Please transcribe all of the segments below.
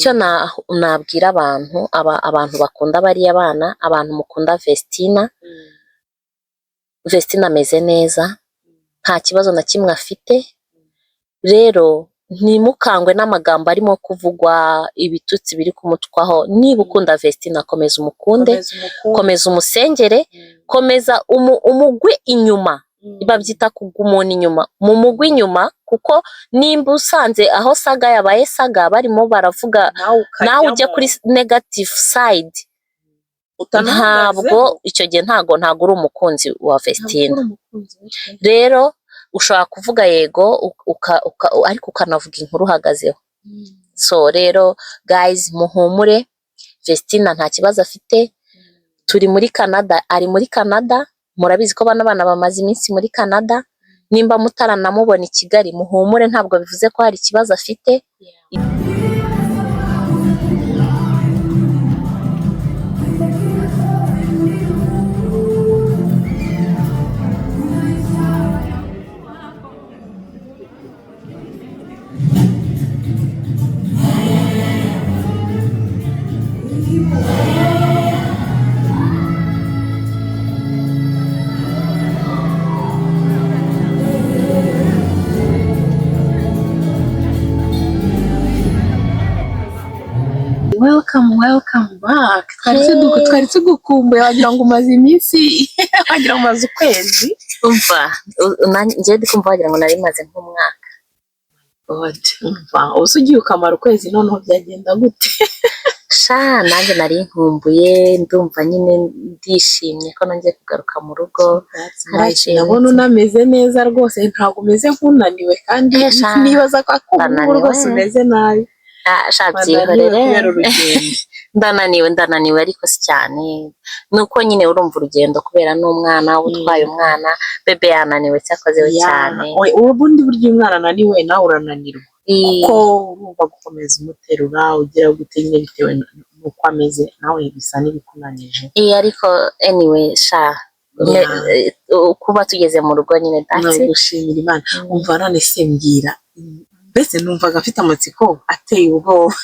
Icyo nabwira abantu, abantu bakunda bariya bana, abantu mukunda Vestina, Vestina ameze neza, nta kibazo na kimwe afite. Rero ntimukangwe n'amagambo arimo kuvugwa, ibitutsi biri kumutwaho. Niba ukunda Vestina, komeza umukunde, Komeza umukunde. Komeza umusengere, komeza umugwe inyuma. Babyita kugwa umuntu inyuma, mu mugwi inyuma, kuko nimba usanze aho saga yabaye saga barimo baravuga, nawe nawe ujya ukajyamo. Kuri negative side, ntabwo icyo gihe ntabwo uri umukunzi wa Vestina. Ntabwo uri umukunzi we pe. Rero ushobora kuvuga yego, ariko ukanavuga inkuru uhagazeho. So rero guys, muhumure, Vestina nta kibazo afite. Turi muri Canada, ari muri Canada. Murabizi ko bano bana bamaze iminsi muri Canada. Nimba mutaranamubona i Kigali, muhumure, ntabwo bivuze ko hari ikibazo afite. Welcome, welcome back. Twari tugukumbuye, wagira ngo umaze iminsi, wagira ngo umaze ukwezi. Umva, njye ndi kumva wagira ngo nari maze nk'umwaka. God, umva, ubu se ugiye ukamara ukwezi noneho byagenda gute? Sha, nanjye nari nkumbuye. Ndumva nyine ndishimye ko nongeye kugaruka mu rugo. That's nice. Haraciye Ndabona iminsi. unameze neza rwose, ntabwo umeze nk'unaniwe kandi Eh, sha, nibaza ko ubu ndananiwe. rwose umeze nabi. Ah, sha, Wananiwe byihorere. kubera urugendo. Ndananiwe, ndananiwe, ariko si cyane. Ni uko nyine urumva urugendo, kubera n'umwana, uba utwaye umwana, bebe yananiwe cyakoze we cyane. Ubundi burya iyo umwana ananiwe nawe urananirwa, kuko urumva gukomeza umuterura ugira gute nyine, bitewe n'uko ameze nawe bisa n'ibikunanije. Ariko anyway, sha, kuba tugeze mu rugo nyine, that's it. Gushimira Imana. Umva, none se mbwira, mbese numvaga mfite amatsiko ateye ubwoba.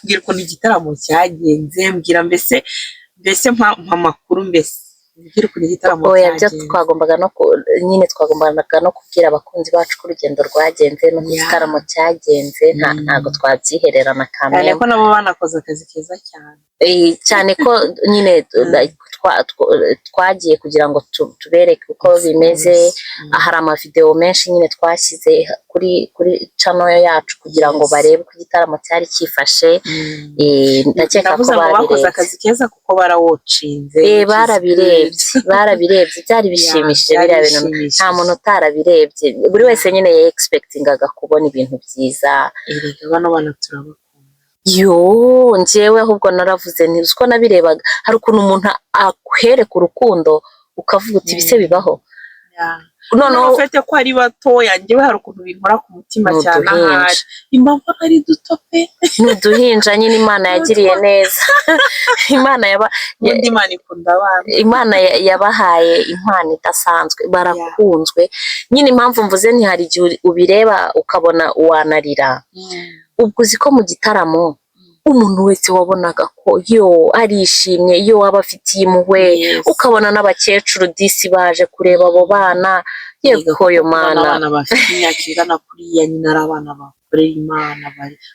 Mbwira ukuntu igitaramo cyagenze, mbwira mbese mpa amakuru, mbese mbwira ukuntu igitaramo Oya, byo cyagenze. twagombaga no nyine twagombaga no kubwira abakunzi bacu ko urugendo rwagenze n'uko igitaramo cyagenze. Ntabwo twabyihererana Cyane kamere. ko nabo banakoze akazi keza cyane. Cyane ko nyine twagiye kugira ngo tubereke uko bimeze. Hari amavidewo menshi nyine twashyize kuri channel yacu kugira ngo barebe uko igitaramo cyari cyifashe. Ndakeka ko Ndavuze ngo bakoze babirebye. akazi keza kuko barawucinze. Barabirebye, barabirebye, byari bishimishije. Byari Biriya bintu bishimishije. nta muntu utarabirebye. Buri wese nyine ya expectingaga kubona ibintu byiza. Erega bano bana turabakunda. Yo, njyewe ahubwo naravuze nti uzi ko nabirebaga, hari ukuntu umuntu akwereka urukundo ukavuga uti ibise bibaho? Noneho ufite ko ari batoya, njyewe hari ukuntu binkora ku mutima Ni cyane. uduhinja. Ahari impamvu ari duto pe. Ni uduhinja nyine. Imana yagiriye neza, Imana yaba Ubundi Imana ikunda abana. Imana yabahaye impano idasanzwe, barakunzwe nyine. Impamvu mvuze nti hari igihe ubireba ukabona wanarira. Ubwo uzi ko mu gitaramo umuntu wese wabonaga ko yo arishimye, yo aba afitiye impuhwe, ukabona n'abakecuru disi baje kureba abo bana, yego yo Mana. Abana bafite imyaka ingana kuriya nyine ari abana bakorera Imana,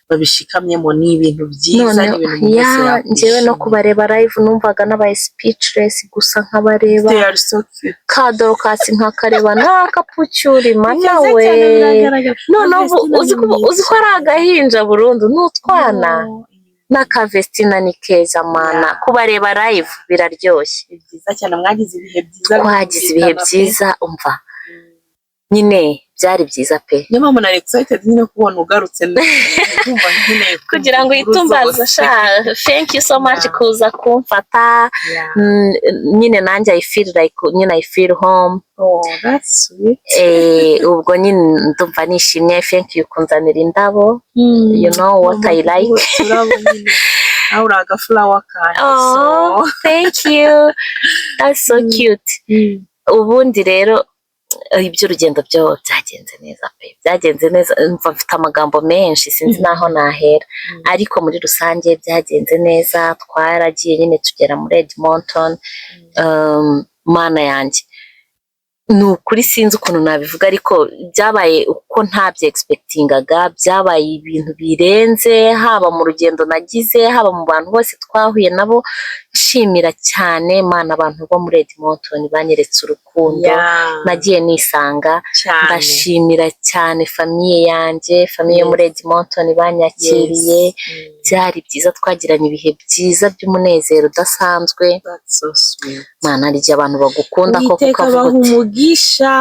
babishikamyemo, ni ibintu byiza, None ni ibintu umuntu wese ya njyewe no yakwishimira. kubareba live numvaga nabaye speechless gusa nkabareba. They are so cute. Ka Dorukasi nkakareba n'akapucyuri, mana Byiza we. cyane, biragaragara. Noneho ubu Vestina uzi ni ko mwiza uzi ko ari agahinja burundu, ni utwana. No, N'aka Vestina ni keza, mana. Kubareba live biraryoshye. Ni byiza cyane, mwagize ibihe byiza. Twagize ibihe Birumvikana pe. byiza. Umva nyine, byari byiza pe. Niyo mpamvu nari excited nyine kubona ugarutse, ndumva nkeneye kumva Kugira ngo uhite inkuru umbaza. zose. Sha, thank you so much kuza kumfata. Nyine nanjye I feel like nyine I feel home. Oh, that's sweet. Ubwo nyine ndumva nishimye. Thank you kunzanira indabo, you know what I like. Turabo nyine, nawe uri agaflower kanjye. Oh, So thank you, that's so cute. Ubundi rero Iby'urugendo byo byagenze neza pe, byagenze neza. Mva mfite amagambo menshi, sinzi n'aho nahera, ariko muri rusange byagenze neza. Twaragiye nyine tugera muri Edmonton. Mana yanjye, ni ukuri sinzi ukuntu nabivuga, ariko byabaye uko ntabyo expectingaga. Byabaye ibintu birenze, haba mu rugendo nagize, haba mu bantu bose twahuye nabo. Nshimira cyane Mana abantu bo muri Edmonton banyeretse urukundo, nagiye nisanga. Cyane. Ndashimira cyane famille yanjye, famille yo muri Edmonton banyakiriye. Byari byiza, twagiranye ibihe byiza by'umunezero udasanzwe. That's so sweet. Mana, hari igihe abantu bagukunda koko Uwiteka ukavuga abaha uti umugisha,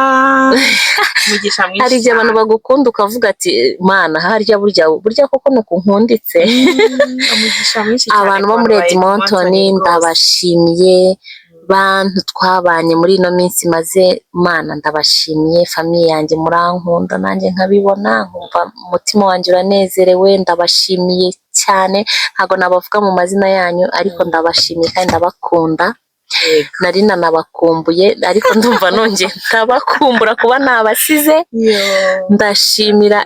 umugisha mwinshi hari igihe abantu cyane. bagukunda ukavuga ati: "Mana, harya burya burya koko ni uku nkunditse." Umugisha mwinshi cyane Abantu ku bo muri ba Edmonton rwose. ndabashimiye. Bantu twabanye muri ino minsi maze, Mana, ndabashimiye. Famille yanjye murankunda, nanjye nkabibona, nkumva umutima wanjye uranezerewe. Ndabashimiye cyane, ntabwo nabavuga mu mazina yanyu, ariko ndabashimiye kandi ndabakunda. Nari nanabakumbuye, ariko ndumva nongeye ndabakumbura kuba nabasize. Yo. Ndashimira,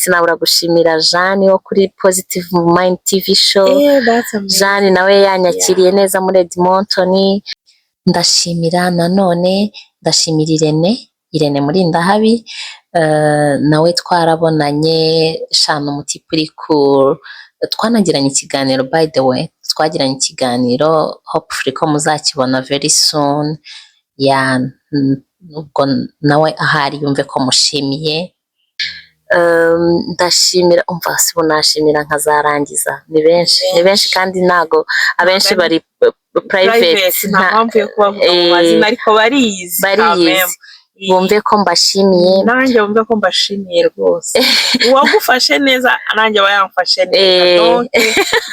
sinabura gushimira Jeanne wo kuri Positive Mind TV Show. That's amazing. Jeanne nawe yanyakiriye neza muri Edmonton. Ndashimira nanone, ndashimira Irene, Irene Murindahabi, nawe twarabonanye shana, umutipe uri cool. Twanagiranye ikiganiro, by the way, twagiranye ikiganiro, hopefully ko muzakibona very soon. Ya, ubwo nawe ahari yumve ko mushimiye. Ndashimira, umva si nashimira nkazarangiza, ni benshi, ni benshi, kandi ntago abenshi bari private. Private, nta mpamvu yo kubavuga mu mazina, ariko bariyizi. Bariyizi. Quand même. Bumve ko mbashimiye. Nanjye wumve ko mbashimiye rwose. Uwagufashe neza nanjye aba yamfashe neza. Donc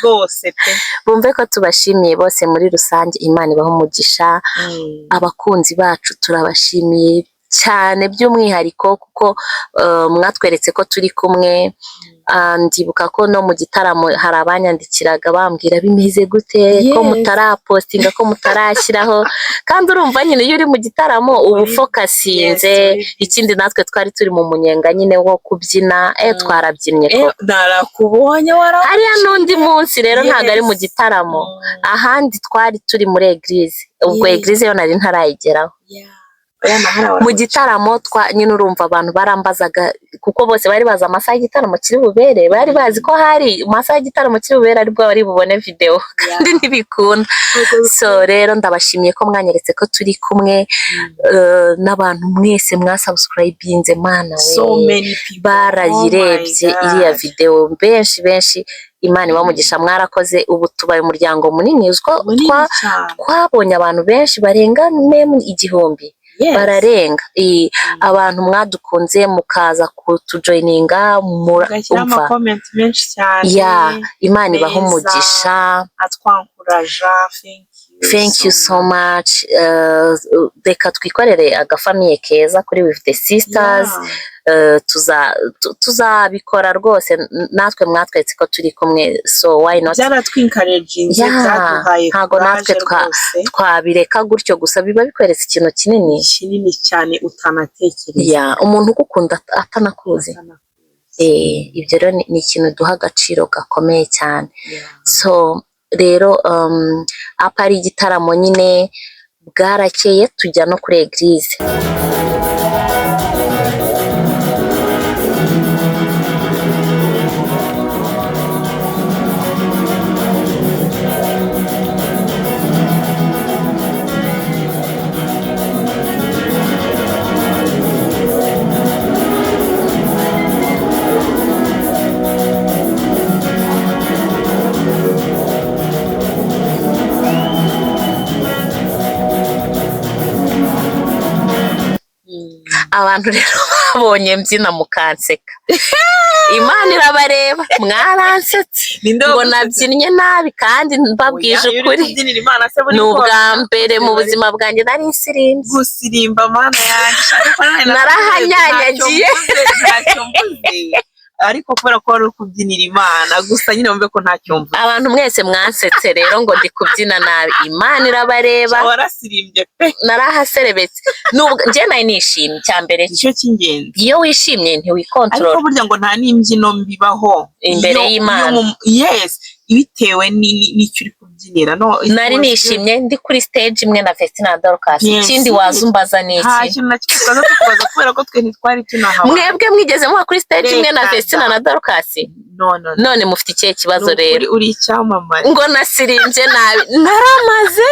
rwose pe. Bumve ko tubashimiye bose muri rusange. Imana ibahe umugisha. Abakunzi bacu turabashimiye cyane by'umwihariko, kuko mwatweretse ko turi kumwe. Ndibuka ko no mu gitaramo hari abanyandikiraga bambwira: "Bimeze gute ko mutarapostinga, ko mutarashyiraho?" Kandi urumva nyine iyo uri mu gitaramo uba ufocusinze. Yes, uri busy. Ikindi natwe twari turi mu munyenga nyine wo kubyina, twarabyinnye Eh, koko. Narakubonye wara Hariya n'undi munsi rero ntabwo ari mu gitaramo, ahandi twari turi muri église ubwo. Église yo nari ntarayigeraho. Oya, na hariya Mu gitaramo twa nyine, urumva abantu barambazaga, kuko bose bari bazi amasaha y'igitaramo kiri bubere, bari bazi ko hari amasaha y'igitaramo kiri bubere aribwo bari bubone video, kandi ntibikunda. So rero ndabashimiye ko mwanyeretse ko turi kumwe. N'abantu mwese mwasubscribinze, Mana we, So many people. barayirebye Oh my God. iriya video, benshi benshi, Imana ibamugisha, mwarakoze. Ubu tubaye umuryango munini, uziko Munini cyane. twabonye abantu benshi barenga meme 1000. Bararenga. Abantu mwadukunze mukaza kutujoininga Mugashyiraho umva amacomments menshi cyane. Ya, Imana ibahe Meza. umugisha. Atwencouragea, thank you. Thank you so much. Reka twikorere agafamille keza kuri With the Sisters. Tuzabikora rwose. Natwe mwatweretse ko turi kumwe, so why not? Byaratwencouraginze, Yeah, byaduhaye ntago natwe courage rwose. twabireka gutyo gusa. Biba bikweretse ikintu kinini. Kinini cyane utanatekereza. Ya, umuntu ugukunda atanakuzi. Ibyo rero ni ikintu duha agaciro gakomeye cyane. So rero apa ari igitaramo nyine, bwarakeye tujya no kuri église. Abantu rero babonye mbyina mukanseka, Imana irabareba, mwaransetse Ninde ngo wagusetse? nabyinnye nabi, kandi mbabwije Oya, iyo uri ukuri, kubyinira Imana se buri ni ubwa kose, mbere mu buzima bwanjye nari nsirimbye. Gusirimba, Mana yanjye. Ariko nanjye Narahanyanyagiye. Ntacyo mvuze, ntacyo mvuze. Ariko kubera ko wari uri kubyinira Imana gusa nyine, wumve ko ntacyo mvuze. Abantu mwese mwansetse rero ngo ndi kubyina nabi, Imana irabareba. Warasirimbye pe. Narahaserebetse. Nubwo njye nari nishimye, icya mbere cyo Nicyo cy'ingenzi. iyo wishimye Ariko ntiwikontorora. burya ngo nta n'imbyino mbibaho Imbere y'Imana. Yes, bitewe n'icyo uri kubyinira, no it Nari was good. nishimye ndi kuri stage imwe na Vestina na Dorcas. Ikindi waza umbaza ni Nta iki? kintu na kimwe twaza tukubaza kubera ko twe ntitwari tunahaba. Mwebwe mwigeze muba kuri stage imwe na Reka Vestina da. na Dorcas? No, no, no. None mufite ikihe kibazo? Ni ukuri. Rero Uri icyamamare. ngo nasirimbye nabi, naramaze.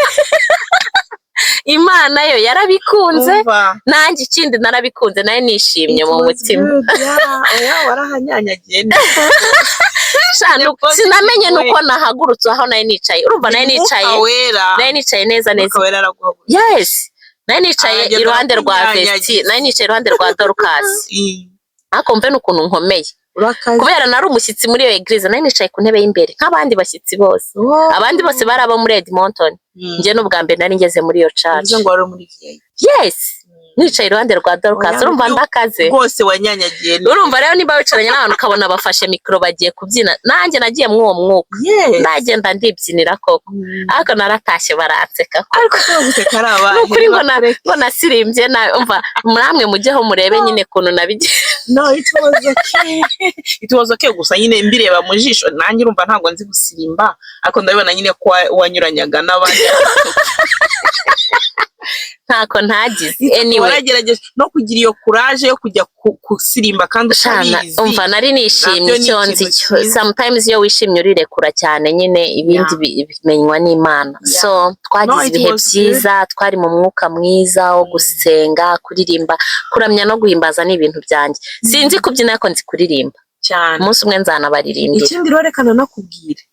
Imana yo yarabikunze. Umva. Nanjye ikindi narabikunze, nawe nishimye mu It was mutima. good, yeah. Oya, warahanyanyagiye neza. Sha, sinamenye way. nuko nahagurutse aho nari nicaye. Urumva nari nicaye Umwuka Wera. nari nicaye neza neza. Umwuka Wera araguhagurutsa. Yes, nari nicaye Aragenda iruhande rwa arakunyanyagiza. Vesti, nari nicaye iruhande rwa Dorcas. Ariko mve n'ukuntu nkomeye. Urakaze. Kubera nari umushyitsi muri iyo église, nari nicaye ku ntebe y'imbere nk'abandi bashyitsi bose. Abandi bose bari abo muri Edmonton. Njye n'ubwa mbere nari ngeze muri iyo church. Bivuze ngo wari muri VIP. Yes, nicaye iruhande rwa Dorcas. Oya, Urumva ndakaze. Rwose wanyanyagiye neza. Urumva rero niba wicaranye n'abantu ukabona bafashe mikoro bagiye kubyina, nanjye nagiye muri uwo mwuka. Ndagenda ndibyinira koko. Ariko naratashye baranseka koko. Ariko se guseka ari abahe? Ni ukuri ngo nasirimbye nabi. Umva, namwe mujyeho murebe nyine ukuntu nabigize. No, it was okay, it was okay. Gusa nyine mbireba mu jisho nanjye, urumva ntabwo nzi gusirimba, ariko ndabibona nyine ko wanyuranyaga n'abandi. Ntako ntagize, anyway. Waragerageje no kugira iyo courage yo kujya kusirimba kandi Shana, utabizi. umva, nari nishimye. Nabyo ni Icyo nzi ikintu cyo, cyiza. sometimes iyo wishimye urirekura cyane nyine, ibindi bimenywa n'Imana. So twagize No, it ibihe was byiza, twari mu mwuka mwiza wo gusenga, kuririmba, kuramya no guhimbaza ni ibintu byanjye. Sinzi kubyina ariko nzi kuririmba. Cyane. Umunsi umwe nzanabaririmbira. Ikindi rero, reka nanakubwire,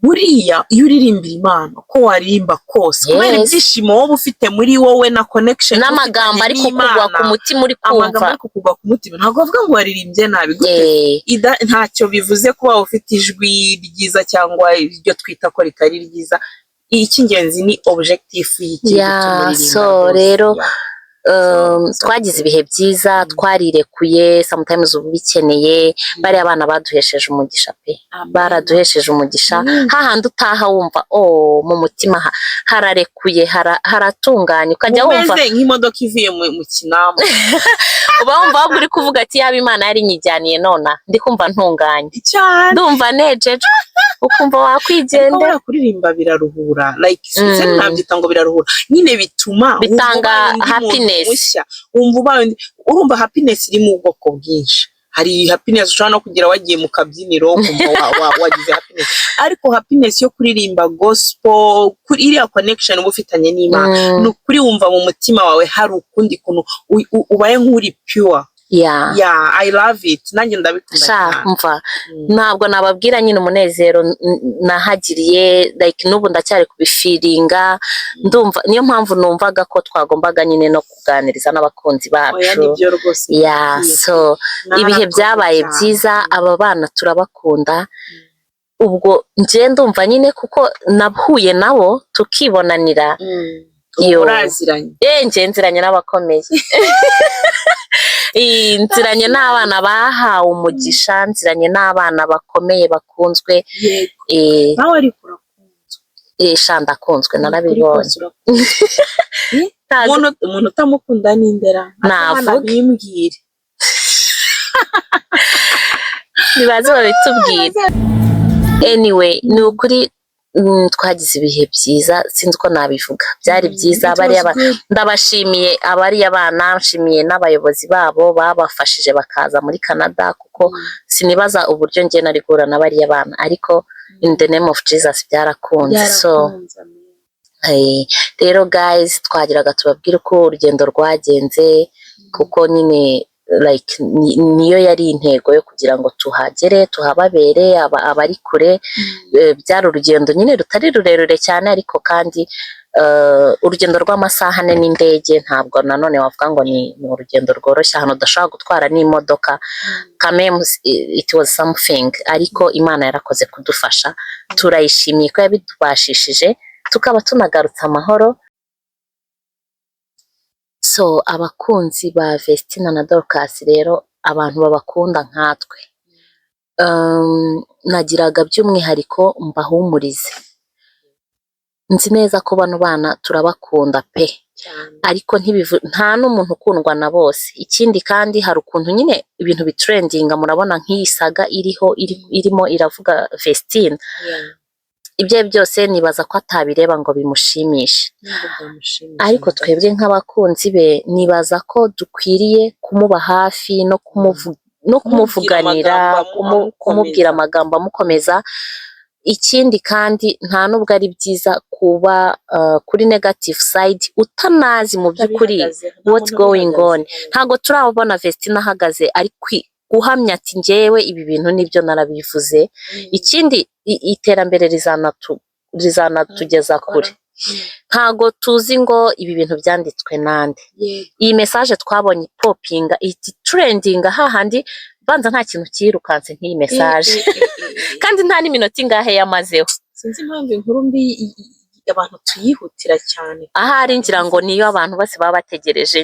buriya iyo uririmbira Imana, uko waririmba kose, kubera ibyishimo wowe ufite muri wowe na connection N'amagambo ari kukugwa ku mutima uri amagambo kumva. ari kukugwa ku mutima, ntabwo bavuga ngo waririmbye nabi gute. Ntacyo bivuze kuba ufite ijwi ryiza cyangwa iryo twita ko ritari ryiza. Icy'ingenzi ni objectif y'ikiri gutuma uririmba So rwose. rero, So twagize ibihe byiza, twarirekuye. Sometimes uba ubikeneye. Bariya bana baduhesheje umugisha pe. Amen. Baraduhesheje umugisha. Hahandi utaha wumva, oh, mu mutima hararekuye, haratunganye, ukajya wumva Umeze nk'imodoka ivuye mu kinamba. Uba wumva ahubwo uri kuvuga ati: "Yaba Imana yari inyijyaniye nona, ndi kumva ntunganye." Cyane. Ndumva nejejwe, ukumva Ariko wakwigendera. buriya kuririmba biraruhura, like se nabyita ngo biraruhura nyine, bituma wumva Bitanga ubaye undi muntu happiness. mushya, wumva ubaye undi. Urumva happiness iri mu bwoko bwinshi. Hari happiness ushobora no kugira wagiye mu kabyiniro, ukumva wagize happiness, ariko happiness yo kuririmba gospel, kuri iriya connection uba ufitanye n'Imana, ni ukuri wumva mu mutima wawe hari ukundi kuntu ubaye nk'uri pure. Yeah, I love it, nanjye ndabikunda Sha, cyane. mva, ntabwo nababwira nyine umunezero nahagiriye, like n'ubu ndacyari kubifeelinga. Ndumva niyo mpamvu numvaga ko twagombaga nyine no kuganiriza n'abakunzi Oya, bacu. nibyo rwose. Yeah, Bikwiye. so ibihe Mwarakoze byabaye cyane. byiza. Aba bana turabakunda. Ubwo njye ndumva nyine kuko nahuye nabo tukibonanira. Yo. Muraziranye. Njye nziranye n'abakomeye. Nziranye n'abana bahawe umugisha, nziranye n'abana bakomeye bakunzwe. Yego. Nawe ariko urakunzwe. Sha, ndakunzwe, Ukuri narabibonye. kose urakunzwe. Ntazi- Umuntu utamukunda ni ndera? Navuge. Bimbwire. Nibaze babitubwire. Anyway, ni ukuri, twagize ibihe byiza, sinzi uko nabivuga, byari byiza. It was Bariya good. ndabashimiye abariya bana, nshimiye n'abayobozi babo babafashije bakaza muri Canada, kuko sinibaza uburyo njye nari guhura na bariya bana, ariko in the name of Jesus byarakunze. So Byarakunze, amen. Rero guys, twagiraga tubabwire uko urugendo rwagenze, kuko nyine like niyo yari intego yo kugira ngo tuhagere, tuhababere abari kure. Byari urugendo nyine rutari rurerure cyane, ariko kandi urugendo rw'amasaha 4 n'indege ntabwo nanone wavuga ngo ni urugendo rworoshye, ahantu udashobora gutwara n'imodoka. Kameme, it was something, ariko Imana yarakoze kudufasha, turayishimiye ko yabitubashishije, tukaba tunagarutse amahoro. So abakunzi ba Vestina na Dorcas rero, abantu babakunda nkatwe. Nagiraga by'umwihariko mbahumurize. Nzi neza ko bano bana turabakunda pe, Cyane. ariko nta n'umuntu ukundwa na bose. Ikindi kandi, hari ukuntu nyine ibintu bitrendinga. Murabona nk'iyi saga iriho, irimo iravuga Vestine. Ibyo ari byo byose, nibaza ko atabireba ngo bimushimishe. Ntabwo byamushimisha. Ariko Na gato. twebwe nk'abakunzi be, nibaza ko dukwiriye kumuba hafi no Kumubwira kumuvuganira, amagambo amukomeza. kumubwira amagambo amukomeza. Ikindi kandi, nta nubwo ari byiza kuba kuri negative side utanazi mu by'ukuri Utabihagazeho, nta what's muntu going on. ubihagazeho. Ntabwo turabona Vestine ahagaze ari guhamya ati: "Njyewe ibi bintu nibyo narabivuze." Ikindi, iterambere rizanatugeza kure. Ntago tuzi ngo ibi bintu byanditswe nande. Iyi message twabonye ipopinga, ihita trendinga hahandi banza nta kintu cyirukanse nk'iyi message, kandi nta n'iminota ingahe yamazeho. Sinzi impamvu inkuru mbi abantu tuyihutira cyane. Ahari ngira ngo niyo abantu bose baba bategereje.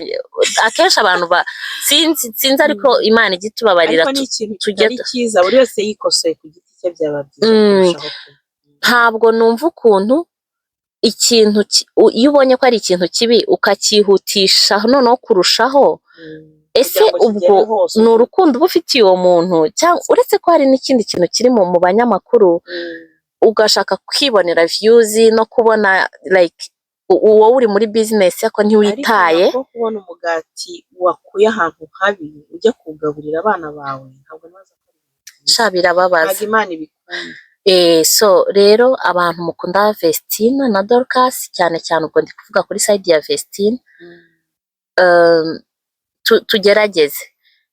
Akenshi abantu ba sinzi, ariko Imana ijya itubabarira. Ariko ni ikintu tujye kitari cyiza. Buri wese yikosoye ku giti cye byaba byiza kurushaho pe. Ntabwo numva ukuntu ikintu iyo ubonye ko ari ikintu kibi ukacyihutisha noneho kurushaho. Ese Kugira ngo ubwo kigere hose. ni urukundo uba ufitiye uwo muntu, cyangwa uretse ko hari n'ikindi kintu kiri mu banyamakuru, ugashaka kwibonera views no kubona like wowe uri muri business ariko ntiwitaye. Ariko nabwo kubona umugati wakuye ahantu habi ujya kuwugaburira abana bawe, ntabwo nibaza ko ari ibintu byiza. Sha, birababaza. Ntabwo Imana ibikunda. So rero, abantu mukunda Vestine na Dorcas cyane cyane, ubwo ndi kuvuga kuri side ya Vestine,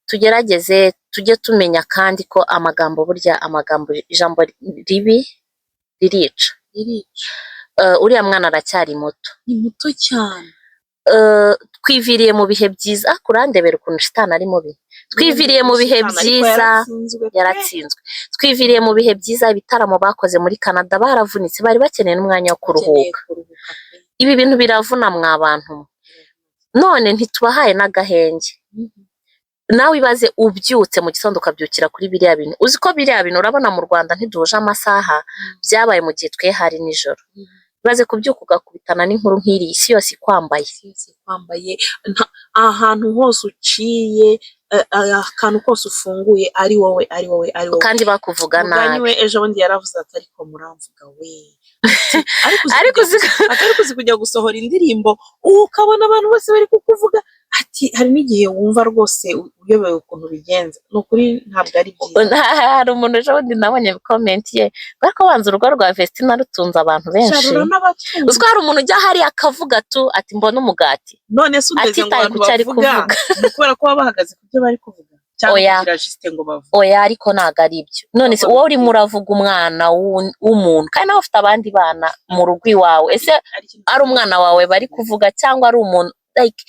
tugerageze tujye tumenya kandi ko amagambo, burya amagambo, ijambo ribi ririca. Ririca. Uriya mwana aracyari muto. Ni muto cyane. Twiviriye mu bihe byiza. Ariko urandebera ukuntu shitani ari mubi. Twiviriye mu bihe Shitani, ariko byiza. Yaratsinzwe pe. Yaratsinzwe. Twiviriye mu bihe byiza, ibitaramo bakoze muri Canada, baravunitse, bari bakeneye n'umwanya wo Bakeneye kuruhuka. kuruhuka pe. Ibi bintu biravuna mwa bantu mwe. None ntitubahaye n'agahenge. Nawe ibaze ubyutse mu gitondo ukabyukira kuri biriya bintu. Uzi ko biriya bintu, urabona mu Rwanda ntiduhuje amasaha, byabaye mu gihe twe hari nijoro. Ibaze kubyuka ugakubitana n'inkuru nk'iriya, isi yose ikwambaye. Isi yose ikwambaye, ahantu hose uciye, akantu kose ufunguye ari wowe, ari wowe, ari wowe. Kandi bakuvuga Mugani nabi. we ejo bundi yaravuze ati: "Ariko muramvuga we." Ati, ariko uzi Ariko kujya uzi ati, ariko uzi kujya gusohora indirimbo ukabona abantu bose bari kukuvuga, ati hari n'igihe wumva rwose uyobewe ukuntu ubigenza. Ni ukuri ntabwo ari byiza. Hari umuntu ejo bundi nabonye comment ye, ariko banza urugo rwa Vestina rutunze abantu benshi. Sharura n'abatunzi. Uziko hari umuntu ujya hariya akavuga tu ati: "Mbone umugati," None se ugeze ngo atitaye abantu ku cyo ari bavuga, kuvuga. ni ukubera ko baba bahagaze ku byo bari kuvuga cyangwa Oya. kugira juste ngo bavuge? Oya, ariko ntabwo ari ibyo. None se Ntabwo wowe urimo bikwiye. uravuga umwana w'umuntu, kandi nawe ufite abandi bana mu rugo iwawe. Ese Ari ikintu ari umwana wawe bari kuvuga cyangwa ari umuntu? Like,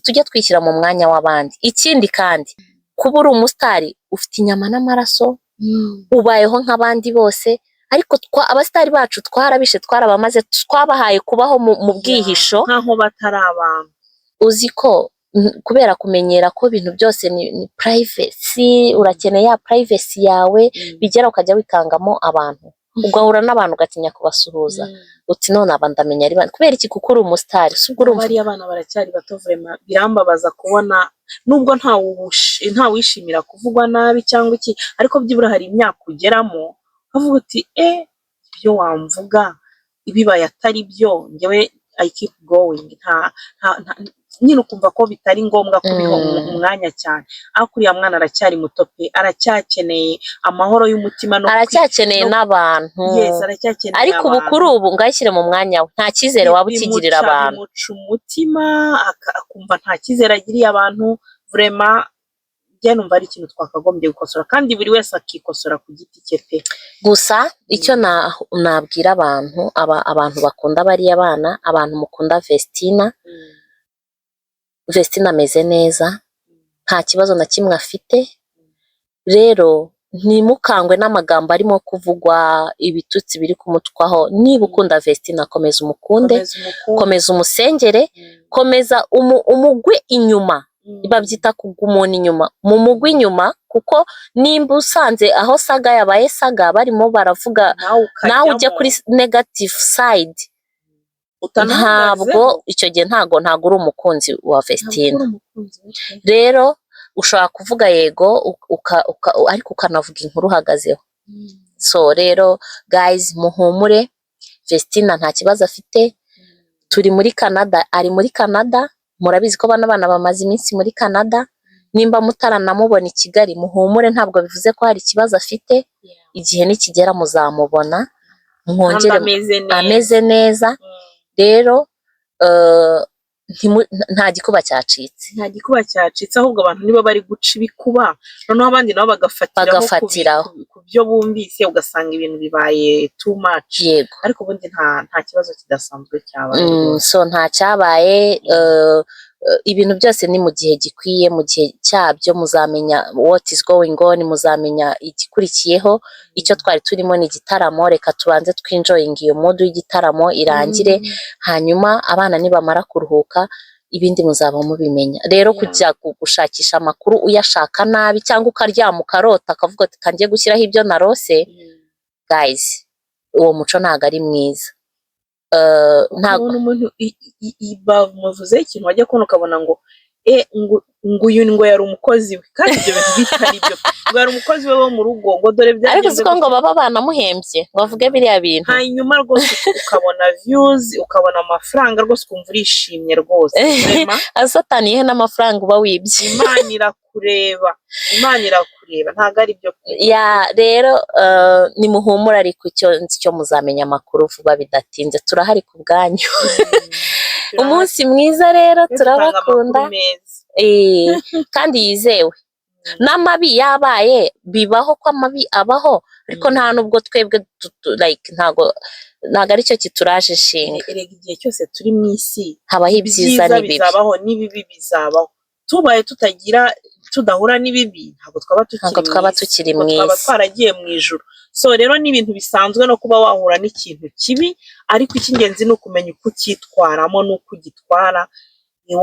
tujye twishyira mu mwanya w'abandi. Ikindi kandi, kuba uri umusitari, ufite inyama n'amaraso, ubayeho nk'abandi bose. Ariko abasitari bacu twarabishe, twarabamaze, twabahaye kubaho mu bwihisho. Nk'aho batari abantu. Uzi ko kubera kumenyera ko ibintu byose ni privacy, urakeneye ya privacy yawe, bigera ukajya wikangamo abantu, ugahura n'abantu ugatinya kubasuhuza, uti: "None aba ndamenya ari bande?" Kubera iki? Kuko uri umusitari. Si ubwo urumva? Bariya abana baracyari bato, vraiment birambabaza kubona, nubwo ntawishimira kuvugwa nabi cyangwa iki, ariko byibura hari imyaka ugeramo ukavuga uti: "Eh, ibyo wamvuga bibaye atari byo, njyewe I keep going." Nta nyine, ukumva ko bitari ngombwa kubiha umwanya cyane. Ariko uriya mwana aracyari muto pe, aracyakeneye amahoro y'umutima no Aracyakeneye n'abantu. Yes, aracyakeneye Ariko ubu abantu. kuri ubu ngayishyire mu mwanya we, nta cyizere waba ukigirira abantu. Bimuca umutima, akumva nta cyizere agiriye abantu. Vraiment njye numva ari ikintu twakagombye gukosora, kandi buri wese akikosora ku giti cye pe. Gusa icyo nabwira abantu, abantu bakunda bariya bana, abantu mukunda Vestina, Vestina ameze neza, nta kibazo na kimwe afite. Rero ntimukangwe n'amagambo arimo kuvugwa, ibitutsi biri kumutwaho. Niba ukunda Vestina, komeza umukunde. Komeza umukunde. Komeza umusengere, komeza umugwe inyuma. Babyita kugwa umuntu inyuma, mu mugwi inyuma, kuko nimba usanze aho saga yabaye saga barimo baravuga, nawe nawe ujye ukajyamo kuri negative side, ntabwo utanahagazeho. Icyo gihe ntabwo uri umukunzi wa Vestine. Ntabwo uri umukunzi we pe. Rero ushobora kuvuga yego, ariko ukanavuga inkuru uhagazeho. So rero guys, muhumure, Vestina nta kibazo afite. Turi muri Canada, ari muri Canada. Murabizi ko bano bana bamaze iminsi muri Canada. Nimba mutaranamubona i Kigali, muhumure, ntabwo bivuze ko hari ikibazo afite. Igihe nikigera muzamubona, mwongere Kandi ameze neza. Ameze neza. Rero nta gikuba cyacitse. Nta gikuba cyacitse, ahubwo abantu nibo bari guca ibikuba, noneho abandi nabo bagafatiraho Bagafatiraho. ku byo bumvise, ugasanga ibintu bibaye too much. Ariko ubundi nta kibazo kidasanzwe cyabaye rwose. So nta cyabaye. Ibintu byose ni mu gihe gikwiye, mu gihe cyabyo muzamenya what is going on, muzamenya igikurikiyeho. Icyo twari turimo ni igitaramo. Reka tubanze twenjoyinga iyo mood y'igitaramo irangire, hanyuma abana nibamara kuruhuka ibindi muzaba mubimenya. Rero kujya gushakisha amakuru uyashaka nabi, cyangwa ukaryama ukarota, akavuga ati kangiye gushyiraho ibyo narose, guys, uwo muco ntabwo ari mwiza. Ntabwo Ukabona umuntu bamuvuzeho ikintu, wajya kubona ukabona ngo ngo uyu ngo yari umukozi we, kandi ibyo bintu bitari byo, ngo yari umukozi we wo mu rugo, ngo dore Ariko byagenze uzi ko ngo gutya. baba banamuhembye ngo bavuge biriya bintu. Hanyuma rwose ukabona views, ukabona amafaranga, rwose ukumva urishimye rwose. Vraiment, Satani ihe n'amafaranga uba wibye. Imana irakureba, Imana irakureba, ntabwo ari byo pe. Ya, rero nimuhumure, ariko icyo nzi cyo muzamenya amakuru vuba bidatinze. Turahari ku bwanyu. Umunsi mwiza rero. Twe dutanga Turabakunda. amakuru meza. Kandi yizewe. N'amabi yabaye, bibaho ko amabi abaho, ariko nta nubwo twebwe like ntabwo aricyo kituraje inshinga. Erega igihe cyose turi mu isi, habaho ibyiza ibyiza n'ibibi. Bizabaho n'ibibi bizabaho. Tubaye tutagira, tudahura n'ibibi, ntabwo twaba tukiri Ntabwo mu twaba isi. tukiri Ubwo mu twaba isi. twaragiye mu ijuru. So rero ni ibintu bisanzwe no kuba wahura n'ikintu kibi, ariko icy'ingenzi ni ukumenya uko ucyitwaramo n'uko ugitwara.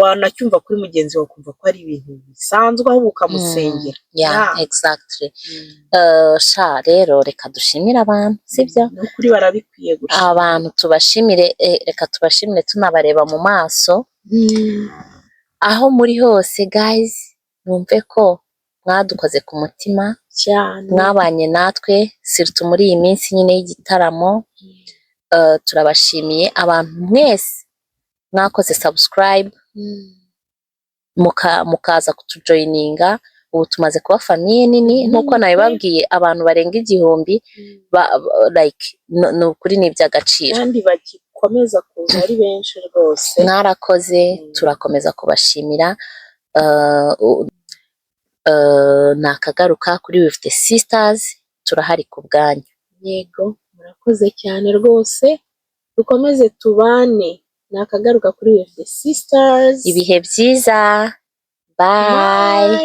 Wanacyumva kuri mugenzi wawe ukumva ko ari ibintu bisanzwe, ahubwo ukamusengera. Yeah, exactly. Sha rero reka dushimire abantu, sibyo? Ni ukuri barabikwiye gushima. Abantu tubashimire, reka tubashimire tunabareba mu maso. Aho muri hose guys, mwumve ko mwadukoze ku mutima. Cyane. Mwabanye natwe surtout muri iyi minsi nyine y'igitaramo. Turabashimiye abantu mwese mwakoze subscribe, mukaza kutujoininga. Ubu tumaze kuba famille nini nk'uko nabibabwiye, abantu barenga 1000, like ni ukuri ni iby'agaciro. Kandi bagikomeza kuza ari benshi rwose. Mwarakoze. Turakomeza kubashimira. Nakagaruka kuri With the Sisters, turahari ku bwanyu. Yego, murakoze cyane rwose, dukomeze tubane. Nakagaruka kuri With the Sisters. Ibihe byiza, bye. Bye.